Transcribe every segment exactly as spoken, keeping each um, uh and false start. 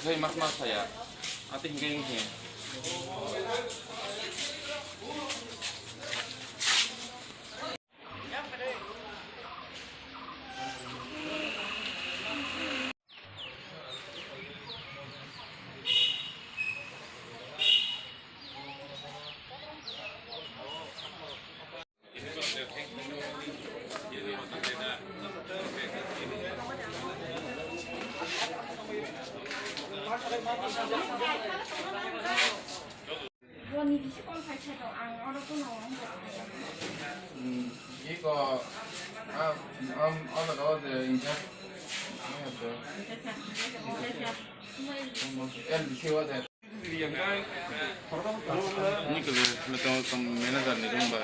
Bai, mas mas saya. Ati hingke hingke. Iko, ah, um, oh, the, oh, the, in charge. L D C was there. Ni kile, kile tong, tong manager ni room ba.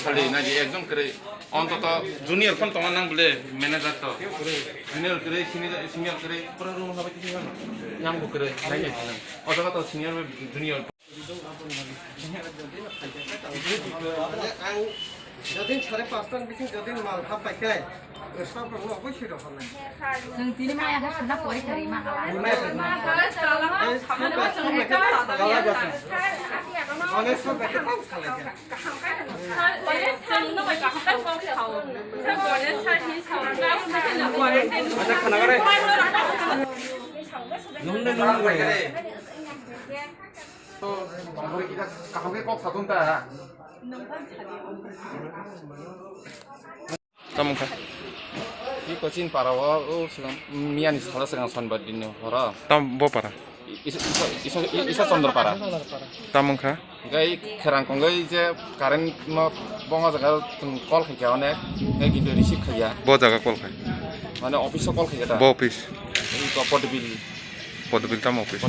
Khali na di ekjon kre, ontoto junior kon tong nang bole manager to. Junior kre, senior, senior kre, pura room ha bai yang bo kre, nai nai nang. O jaga to senior junior. Ang jodi sare pasta ni bising jodi mal hap pai kai, staff rok no oboi sui rok hwnai. Chwng tini maya khe sumna pori kari ma hala. Maya khe sumna pori. Onek sok khe tam salai khe. Acha khana gare. Nung ne nung gare. To, kaham khe kok satung ta. Tamo kha. I Cochin para o, o swnam, miyani salo swnam sonbar dinni horo. Tam bo para. Isa, isa, isa, isa, isa Chandra para. Tamo kha. Gai kherang kongoi je current no bongo jaga tong call khai kya onek, gai kintu receive khaiya. Bo jaga call khai. Mane office o call khai ta. Bo office. I ko Podbil. Podbil tamo office.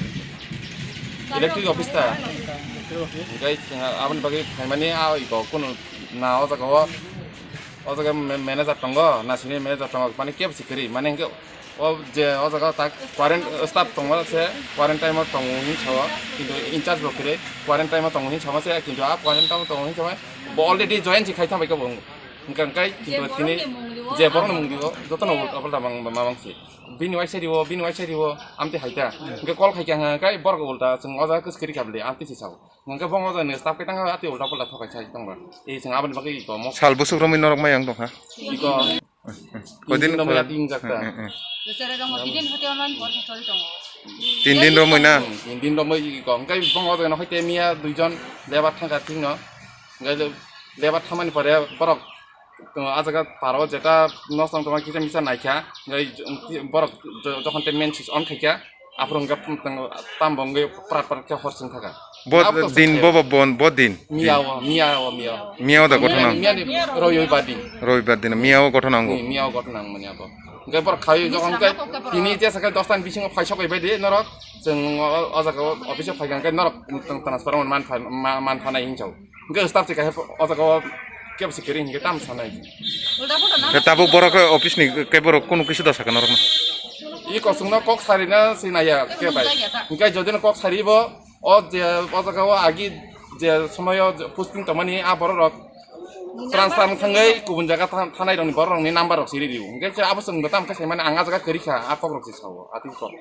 Electric office ta. Gai aboni bagwi phaimani a i ko kuno na o jaga o. O jaga ma-, manager tongo, na senior manager tongo, mane kebo si kwrwi, mane hwnkhe o je o jaga tak quarant-, staff tongo se quarantine o tongo hin sao, kintu in charge bo kwrwi quarantine o tongo hin sao se, kintu a quarantine o tongo hin sao bo already join si khai thang bai khe bo hwnkhe, hwnkhe kintu tini je borokni mung rio, jotono ulta palta mang, ma mang si. Bini waisa rio, bini waisa rio, amte hai ta. Hwnkhe call khai kha hwnkhe borok ulta chwng o jaga kwskwrwi kha bwle, amte si sao. Hwnkhe bo moja ni staff khe tang ati ulta pulta thokai sai tong ba. Ei chwng aboni bagwi iko mo. Sal bwswk romwi norok mai ang tong kha. Iko. Kodin romwi ati ingjak ta. Hmm, hmm, hmm. Bwswk romwi tinin hotel man bor choli tongo. Tin din romwi na? Hmm, tin din romwi iko. Hwnkhe bo moja no hoite miya duijon lebar thangkha thik no. Hwnkhe lebar thangmani pore borok O jaga paro jeta nosto tongma kisa misa naikha, borok jokhon te main switch on khaikha, aphuru hwnkhe tambo wngwi prat prat khe hor chwng thaka. Bo din, bo, bo, bo, bo din? Miya o, miya o, miya o. Miya o da gothona? Miya ni royoibar din. Royoibar din, miya o gothona wngo? Hmm, miya o gothona wngmani abo. Hwnkhe borok khai jokhon khe tini jesa khe dosta ni bisingo phai sokoi bai di norok, chwng o jaga o office o phaikha hwnkhe norok transfer man phanai hinwi sao. Hwnkhe staff se kaisa o jaga o kebo se kwrwi hwnkhe tamo sanai. Khe tabuk borok office ni khe borok kunu kisa da sakha norokno. I kosongno kok sarina sinaya khe bai. Hwnkhe jodino kok saribo o je o jaga o agi je somoyo posting tongmani a borok rok transfer thangwi kubun jaga tha-, thanai rokni borok rokni number rok siri rio. Hwnkhe abo chwngno tamo khe saimani ang a jaga kwrwi kha a kok rok se sao ati kok.